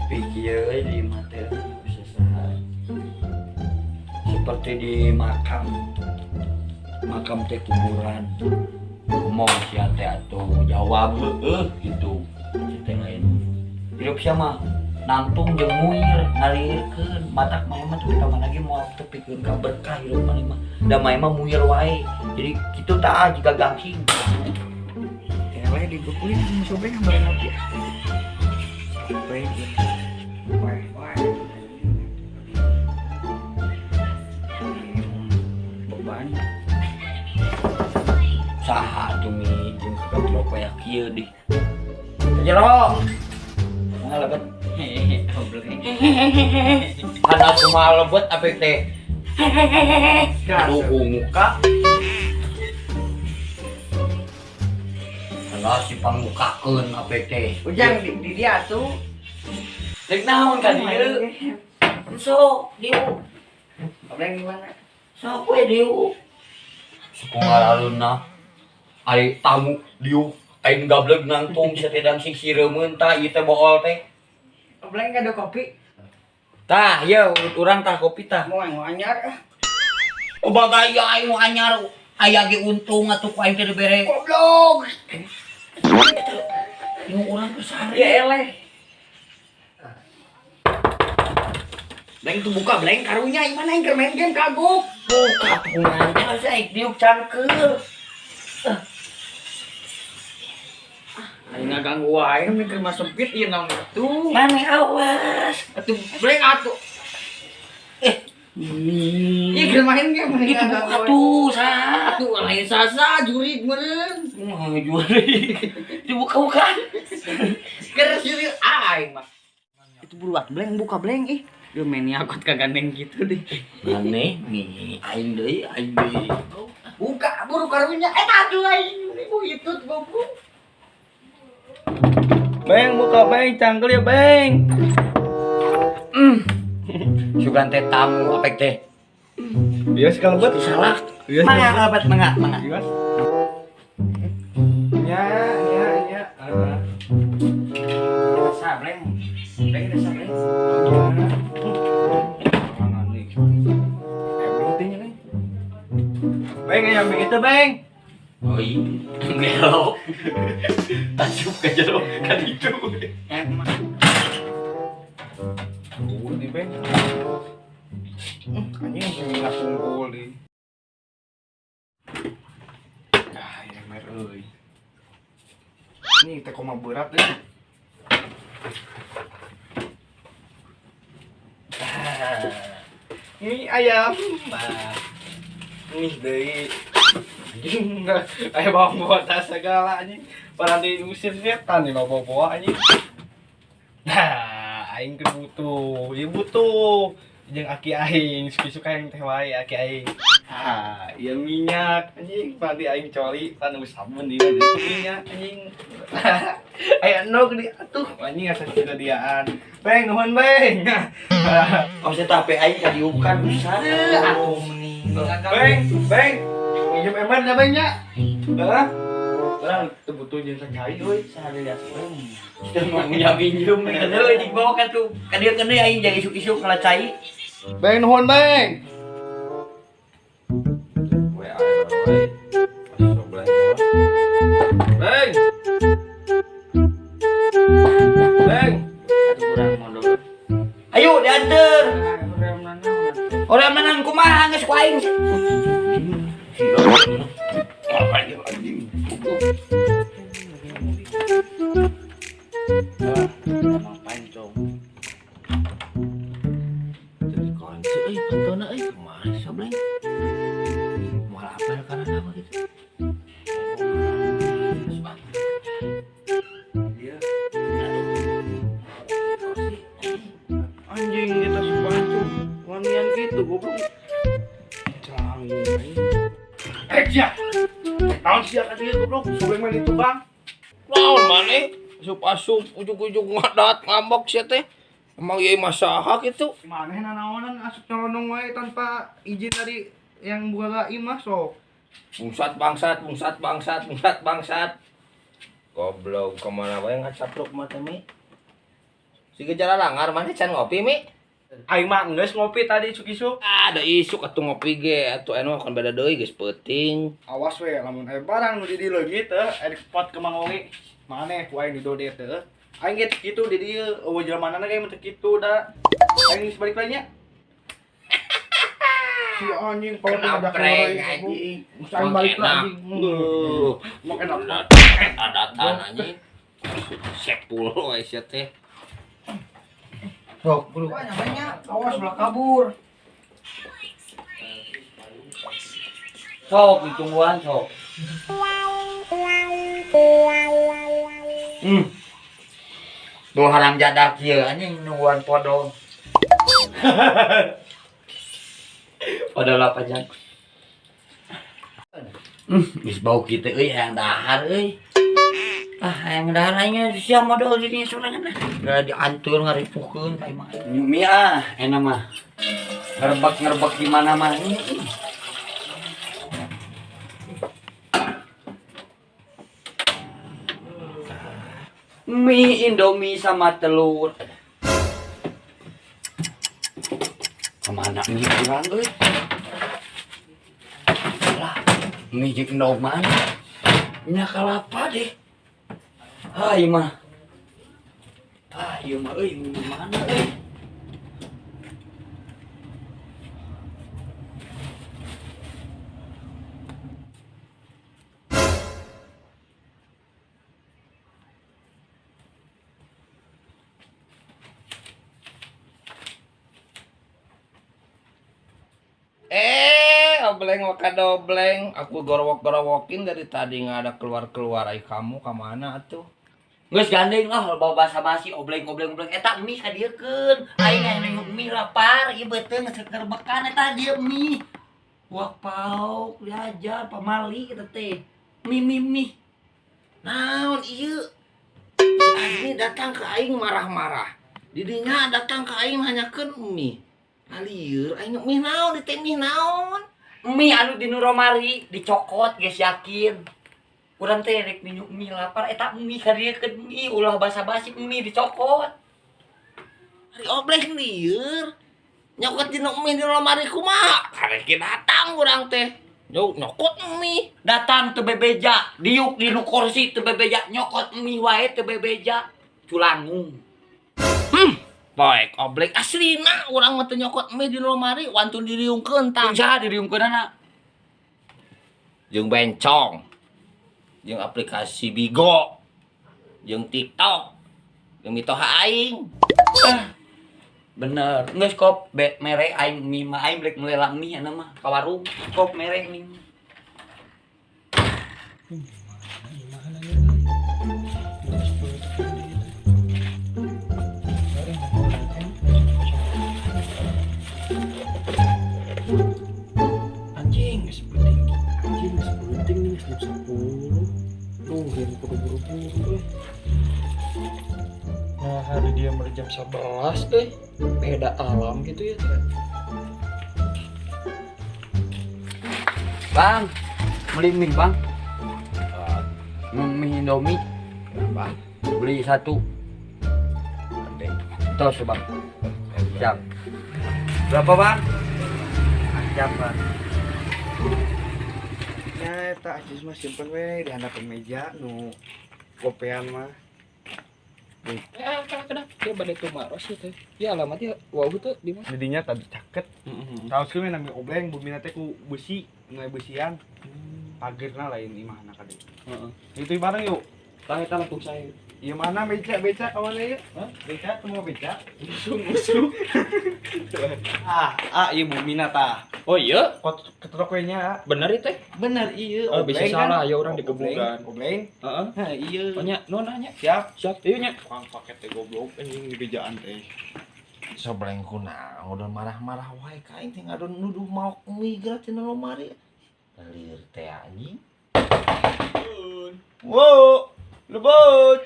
Sepi kieu euy di imah teh saha. Seperti di makam. Makam teh kuburan. Ngomong sia teh atuh jawab heueuh gitu. Sia teh lain. Hidup sia mah nangtung jeung muir ngalirkeun matak maneh mah teu ka mana ge moal tepikeun ka berkah hidup maneh mah. Da maneh mah muir wae. Jadi kitu tah jiga gangsing. Eleh dibekuin sama sobek yang bareng ngopi. Sampai gitu. Wah, wah. Beban. Saha tuh mi jeung kakatrok aya kieu dih. Jero. Kumaha lebet? Kana kumaha lebet apik teh? Aduh muka. Kana si pangmukakeun apik teh. Ujang di dia tuh. Rek naon ka dieu? Sok dieu. Obreng gimana? Sok we dieu. Suku ngalaluna ari tamu dieu aing gableg nangtung sia teh dangsing sireumeun tah ieu teh bool teh. Obreng ada kopi. Tah, ieu urang tah kopi tah. Mau yang anyar ah. Oh bagaya aing nu anyar aya ge untung atuh ku aing teh dibere. Goblok. Nu urang geus sare. Ya eleh. Bleng tuh buka bleng Karunya imana aing keur main game kagok. Buka tuh ngan aing diuk cangkeul. Aing ngaganggu wae mending keur mah sempit ieu naon atuh. Mane awas. Atuh bleng atuh. Ieu keur main game mending Itu ngaganggu buka wae. tuh sa. Atuh lain sasa jurig meureun. Wah, jurig. Dibuka-buka. Keur jurig aing mah. Itu buru atuh bleng buka bleng ih. Lu main akut kagandeng gitu deh. Mane nih aing deui aing deui. Buka buru karunya eta atuh aing ibu itu goblok. Beng, buka beng, cangkel ya beng. Sugan teh tamu apek teh. Bias kalau buat Salah. Bias. Mangga lebet mangga mangga. Bias. Nya, nya, nya. Ah. Desa bleng. Bleng desa bleng. Beng, yang begitu beng. Oh iya, gelo. Asup ke jero kan itu. Emang. Di beng. Anjing sing langsung di. Ah, ya mer euy. Ini teh koma berat deh. Ini ayam. Nih deui. Anjing, aya bawa-bawa tas segala anjing. Padahal diusir setan nih bawa-bawa anjing. Nah, aing teh butuh. Ieu butuh. Jeung aki aing, suka-suka yang teh wae aki aing. Ah, ieu minyak anjing, pasti aing coli pan geus sabun di minyak anjing. Aya endog di atuh anjing asa diaan. Beng nuhun beng. Oh, saya tape aing ka diukan usah. Atuh meni. Beng, beng. Minjem ember nya beng nya. Heeh. Urang teu butuh jeung sacai euy, Sehari lihat beng. Teu mau minjem heuh jeung bawa ka tuh. Ka dieu keun aing jeung isuk-isuk ngalacai. Beng nuhun beng. We aing we. Beng. Beng. Atuh urang modal. Ayo diantar. Urang nanaon. Orang menang kumaha geus ku aing. Emang pancong. Jadi kunci euy pantona euy kumaha sableng. Moal apel karena apa gitu. Dia Anjing kita sepancung. Wanian gitu goblok. Canggung anjing. Eh sia. Naon sia ka dieu goblok? Sobeng mah di tukang. Naon maneh? Asup-asup ujug-ujug ngadat ngambek sia teh. Emang ieu mah saha kitu? Maneh nanaonan asup nyelonong wae tanpa izin dari yang buka imah sok. Bangsat bangsat bangsat bangsat bangsat bangsat. Goblok kemana wae ngacapruk mah teh mi. Siga jalan langgar mana can ngopi mi? Aing mah geus ngopi tadi isuk-isuk. Ada isuk atuh ngopi ge atuh anu kan beda deui geus peuting. Awas we lamun aya barang nu di dieu leungit teh aya dipot ke Mang Ogi. Maneh ku aing didodet teh. Aing ge kitu di dieu eueuh jelema ge mun teu kitu da. Aing geus balik lain nya. Si anjing kalau Kena prank anjing. Mesti aing balik Enak. lagi. Mau enak. Adatan anjing. Sepul we sia teh. Sok, bro. Banyak banyak, awas belah kabur. Sok ditungguan sok. Duh haram jadah kieu anjing nungguan podong. Podol apa jang? Geus bau kitu euy hayang dahar euy. Ah, hayang dahar aing sia modol di dinya sorangan ah. Da diantur ngaripuhkeun ka imah. Mie ah, enak mah. Ngerebek-ngerebek di mana mah. Mie Indomie sama telur. Kemana mie kurang euy? Lah, mie jeung endog mana? Nya kalapa deh. Hai mah. Ah, ieu mah euy mie mana euy? Obleng waka dobleng. Aku gorowok-gorowokin dari tadi nggak ada keluar-keluar. Ai kamu ka mana atuh? Geus gandeng lah bawa basa-basi obleng-obleng obleng eta mie kadiekeun. Aing aya nengok mie lapar ieu beuteung geus kerbekan eta dieu mie. Wah pauk diajar pamali eta teh. Mie mie mie. Naon ieu? Si Azmi datang ke aing marah-marah. Didinya datang ke aing nanyakeun mie. Lieur aing mie naon di teh mie naon? Mie anu di nu romari dicokot geus yakin. Urang teh rek minum mie lapar eta mie kadiekeun mie ulah basa-basi mie dicokot. Ari obleng lieur. Nyokot dina mie di lemari kumaha? Karek ge datang urang teh. Nyokot mie. Datang teu bebeja, diuk di nu kursi teu bebeja, nyokot mie wae teu bebeja. Culangung. Poek obleng aslina urang mah teu nyokot mie di lemari wantun diriungkeun tah. Jeung saha diriungkeunana? Jeung bencong. Jeung aplikasi Bigo. Jeung TikTok. Jeung mitoha aing. Bener, geus kop be mere aing mie mah aing rek melela mie ana mah ka warung kop mere mie. Anjing, geus penting. Anjing geus penting nih geus jam 10. Tuh, yang buru-buru. Nah, hari dia mulai jam 11 deh. Beda alam gitu ya. Bang, beli mie bang. Mie Indomie. Berapa? Beli satu. Gede. Tos bang. Siap. Berapa bang? Siap bang. Ya eta acis mah simpen we di handap meja nu kopean mah. Kenapa? Dia badai tumaros ya teh. Ya alamatnya wau tuh di mana? Didinya tadi caket. Tahu sih nami obleng bumina teh ku besi, ngai besian. Pagerna lain imahna kade. Heeh. Itu bareng yuk. Tah eta lampung saya. Iya mana beca beca kawan ieu? Hah? Beca tuh mau beca. Usung-usung. Ah, iya bumina tah. Oh iya, Kot ketrok we nya. bener itu teh. Bener iya. Oh, bisa obleng kan? salah ya orang digebukan. Obleng. Heeh. Hah, iya. Oh nya, nu nanya. Siap. Siap, ieu nya. Tukang paket teh goblok anjing di bejaan teh. Sobleng kunaon udah marah-marah wae ka aing teh ngadon nuduh maok mie geura tina lomari. Lieur teh anjing. Wow, lebot.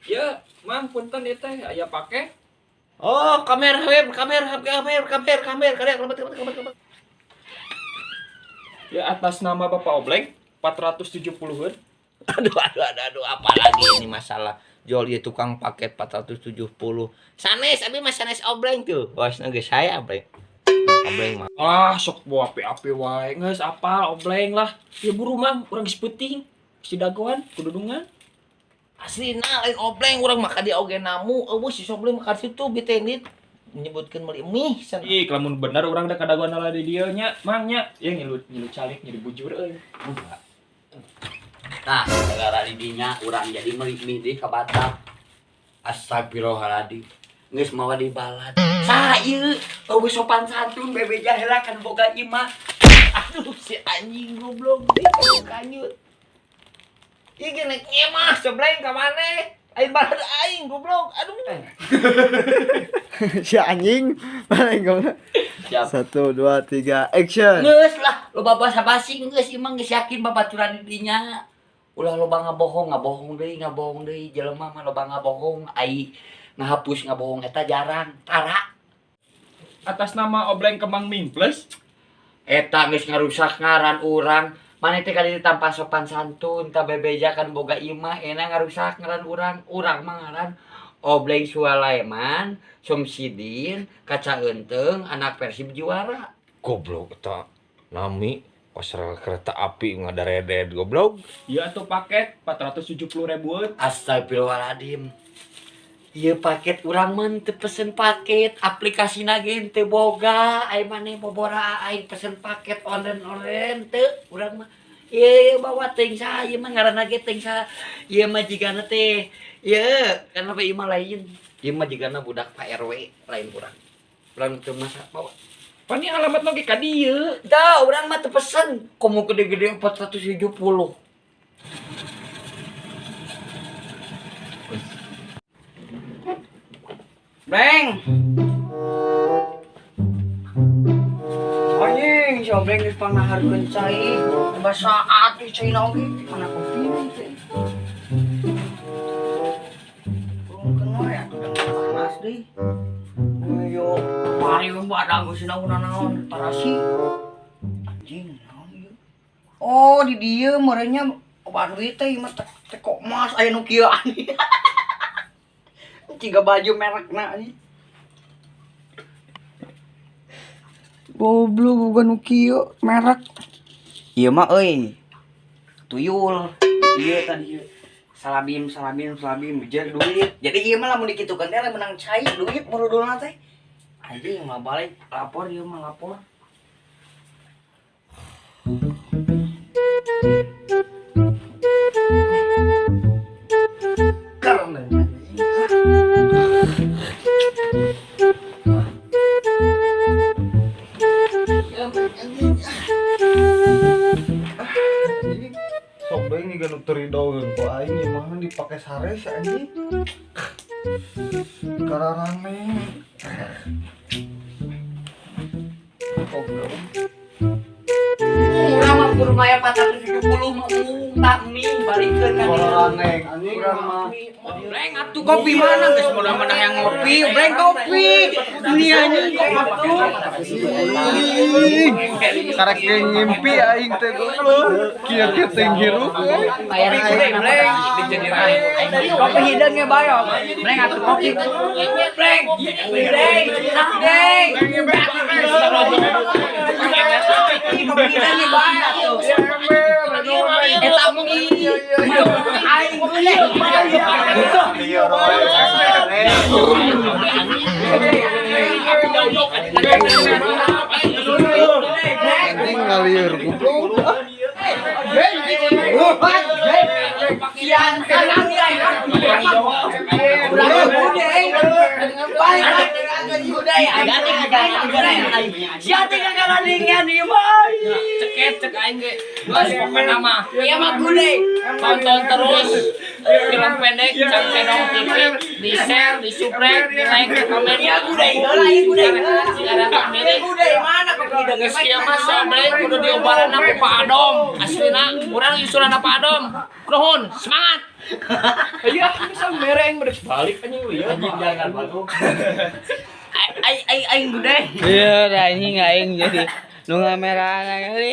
Ya, Mang punten ieu teh aya pake. Oh, kamera web, kamera, kamera, kamera, kamera, kamera, kamera, kamera, kamera. Ya atas nama Bapak Obleng 470-an. Aduh, aduh, aduh, aduh, apalagi ini masalah Jual ieu tukang paket 470. Sanes abi mah, sanes Obleng tuh. Wasna geus saya Obleng. Obleng mah. Ah, sok bawa api-api wae. Geus apal Obleng lah. Ya buru, Mang, urang geus peuting. Geus didagoan kududungan. Aslina lain Obleng, urang mah ka dieu oge namu. Eueuh, si Sobleng mah ka situ bitendit menyebutkeun meuli mie cenah. Ih, lamun bener urang da kadagoan lah di dieu nya, Mang nya. Ya ngilu ngilu calik ngilu bujur euy. Tah, gara di dinya urang jadi meuli mie deui ka Batak. Astagfirullahaladzim. Geus mawa di balad. Saha ieu? Eueuh sopan santun bebeja heula kan boga imah. Aduh, si anjing goblok deui kanyut. Ieu ge nek ngemah Sobleng ka maneh. Aing balad aing goblok. Aduh. Si anjing mana goblok. Siap. Satu, dua, tiga, action. Geus lah, loba basa basi geus imah geus yakin babaturan di dinya. Ulah loba ngabohong, ngabohong deui, ngabohong deui. Jelema mah loba ngabohong, ai ngahapus ngabohong eta jarang. Tara. Atas nama Obleng Kemang Ming Plus. Eta geus ngarusak ngaran urang. Maneh teh kali tanpa sopan santun, ta bebeja kan boga imah, enak ngarusak ngaran urang. Urang mah ngaran Obleng Sualaiman, Somsidin, Kaca Enteng, anak Persib juara. Goblok eta nami pasar kereta api ngadaredet goblok. Iya atuh paket 470 ribuan. Astagfirullahaladzim. Ieu paket urang mah teu pesen paket, aplikasina ge teu boga, ai maneh bobora aing pesen paket online-online teu urang mah. Ieu bawa teuing saha ieu mah, ngaranna ge teuing saha. Ieu mah jigana teh. Ieu kan apa ieu mah lain. Ieu mah jigana budak Pak RW, lain urang. Urang teu masa bawa. Pan ini alamat ge ka dieu. Dah, urang mah teu pesen. Komo gede-gede 470. Bleng. Anjing, si Obleng geus pangnaharkeun cai. Coba saat ieu caina oge, mana kopi teh. Turunkeun wae atuh da panas deui. Ayo, mari badan geus naon tarasi. Anjing, naon ieu? Oh, di dieu meureunnya obat duit teh ieu mah teko emas aya nu kieu anjing. Tiga baju merekna anjing. Goblok bukan nu kieu merek. Ieu mah euy. Tuyul. Ieu tadi ieu. Salabim salabim salabim bejer duit. Jadi ieu mah lamun dikitukeun teh menang cai duit murudulna teh. Anjing mah balik lapor ieu mah lapor. Karena Sok deui ngiga nu teu ridoeun ku aing ieu mah dipake sare si anjing. Kararane. Goblok. Urang mah kudu maya 470 mah tak mie balikeun ka dieu. Kararane anjing urang mah. Bleng atuh kopi mana geus mudah-mudahan yang ngopi, bleng kopi. Ini anjing kopi tuh. Karek ge ngimpi aing teh goblok. Kieu-kieu teh hirup euy. Bayar Kopi bleng. Kopi hidung ge bae. Bleng atuh kopi. Bleng. Bleng. Bleng. Kopi hidung ge bae atuh. Eta mie. Aing beli. Anjing ngalieur goblok. Kian kanan ya. Ceket cek aing ge. Geus pokona mah. Iya mah gede. Tonton terus film pendek Cang Cedong TV, di share, di subscribe, di like, di komen. Iya gede, heula ieu gede. Sigana Gede mana kopi hidung? Geus kieu mah Sobleng kudu diobaranna ku Pak Adom. Aslina urang nyusulanna Pak Adom. Nuhun, semangat. Iya, bisa mere aing bedek balik anjing lu ya. Anjing jangan bagus. Ai ai aing gede. Iya, anjing aing jadi nu ngamerana kali.